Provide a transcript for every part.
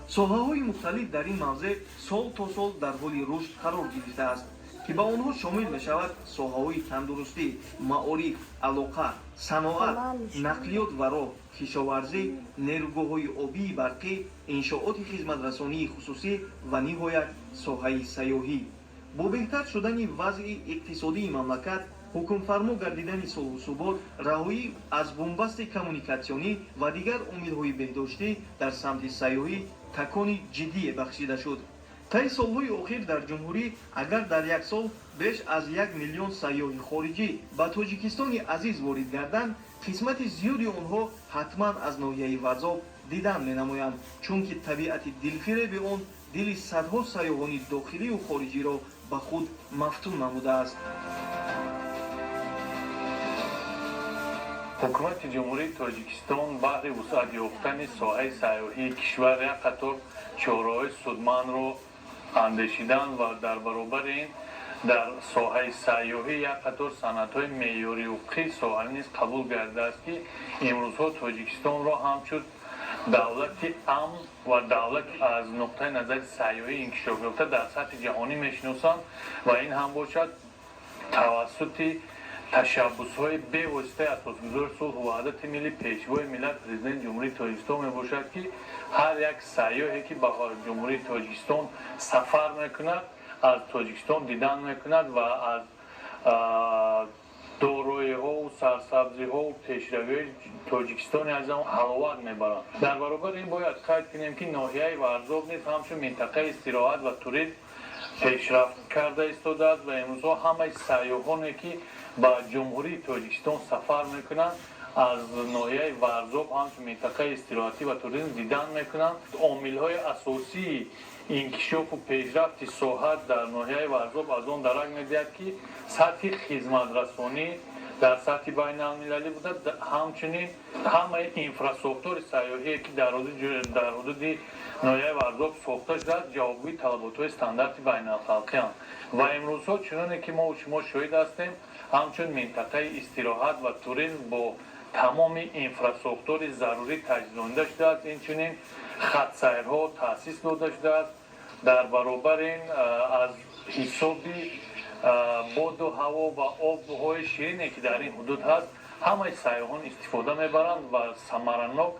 Соҳаҳои мухталиф дар ин мавзеъ сол то сол дар ҳоли рушд қарор гирифтааст, ки ба онҳо шомил мешавад соҳаҳои тандурустӣ, маориф, алоқа, саноат, нақлиёт ва роҳ, кишоварзӣ, нерӯгоҳҳои обии барқӣ, иншооти хизматрасонии хусусӣ ва ниҳоят соҳаи сайёҳӣ. Бо беҳтар шудани вазъи иқтисодии мамлакат, ҳукмфармо гардидани сулҳу субот, раҳоӣ аз бунбасти коммуникатсионӣ ва дигар омилҳои беҳдоштӣ, дар самти сайёҳӣ такони ҷиддие бахшида шуд. Таи солҳои охир дар ҷумҳурӣ агар дар як сол беш аз 1 миллион сайёҳи хориҷӣ ба Тоҷикистони азиз ворид гарданд, қисмати зиёди онҳо ҳатман аз ноҳияи Варзоб дидан менамоянд, чунки табиати дилфиреби он дили садҳо сайёҳони дохилию хориҷиро ба худ мафтун намудааст. Ҳукумати Ҷумҳурии Тоҷикистон баҳри вусъат ёфтани соҳаи сайёҳии кишвар як қатор чораҳои судмандро андешидан ва дар баробари ин дар соҳаи сайёҳӣ як қатор санадҳои меъёрию ҳуқуқии соҳа низ қабул гардидааст, ки имрӯзҳо Тоҷикистонро ҳамчун давлати амн ва давлат аз нуқтаи назари сайёҳӣ инкишофёфта дар сатҳи ҷаҳонӣ мешиносанд. Ва ин ҳам бошад тавассути ташаббусҳои бевоситаи Асосгузори сулҳу ваҳдати миллӣ, Пешвои миллат, Президенти Ҷумҳурии Тоҷикистон мебошад, ки ҳар як сайёҳе, ки ба Ҷумҳурии Тоҷикистон сафар мекунад, аз Тоҷикистон дидан мекунад ва аз дороиҳову сарсабзиҳову пешравиҳои Тоҷикистони азизам ҳаловат мебаранд. Дар баробари ин бояд қайд кунем, ки ноҳияи Варзоб низ ҳамчун минтақаи истироҳат ва туризм пешрафт карда истодааст ва имрӯзҳо ҳамаи сайёҳоне, ки ба Ҷумҳурии Тоҷикистон сафар мекунанд, аз ноҳияи Варзоб ҳамчун минтақаи истироҳатӣ ва туризм дидан мекунанд. Омилҳои асосии инкишофу пешрафти соҳа дар ноҳияи Варзоб аз он дарак медиҳад, ки сатҳи хизматрасонӣ дар сатҳи байналмилалӣ буда, ҳамчунин ҳамаи инфрасохтори сайёҳие, ки дар ҳудуди ноҳияи Варзоб сохта шудааст, ҷавобгӯи талаботҳои стандарти байналхалқианд. Ва имрӯзҳо, чуноне ки мо шумо шоҳид ҳастем, ҳамчун минтақаи истироҳат ва туризм бо тамоми инфрасохтори зарурӣ таҷҳизонида шудааст, инчунин хатсайрҳо таъсис дода шудааст. Дар баробари ин аз ҳисоби боду ҳаво ва обҳои ширине, ки дар ин ҳудуд ҳаст, ҳамаи сайёҳон истифода мебаранд ва самаранок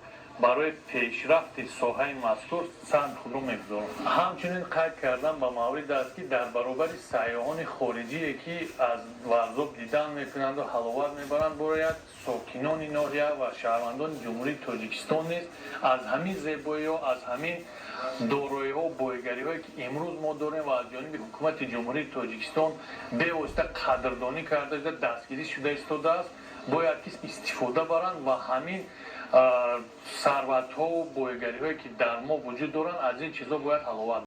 барои пешрафти соҳаи мазкур саҳми худро мегузоранд. Ҳамчунин қайд кардан ба маврид аст, ки дар баробари сайёҳони хориҷие, ки аз Варзоб дидан мекунанду ҳаловат мебаранд, бояд сокинони ноҳия ва шаҳрвандони Ҷумҳурии Тоҷикистон низ аз ҳамин зебоиҳо, аз ҳамин дороиҳо, боигариҳое, ки имрӯз мо дорем ва аз ҷониби Ҳукумати Ҷумҳурии Тоҷикистон бевосита қадрдонӣ карда шуда, дастгирӣ шуда истодааст, бояд ки истифода баранд ва ҳамин сарватҳову боигариҳое, ки дар мо вуҷуд доранд, аз ин чизҳо бояд ҳаловат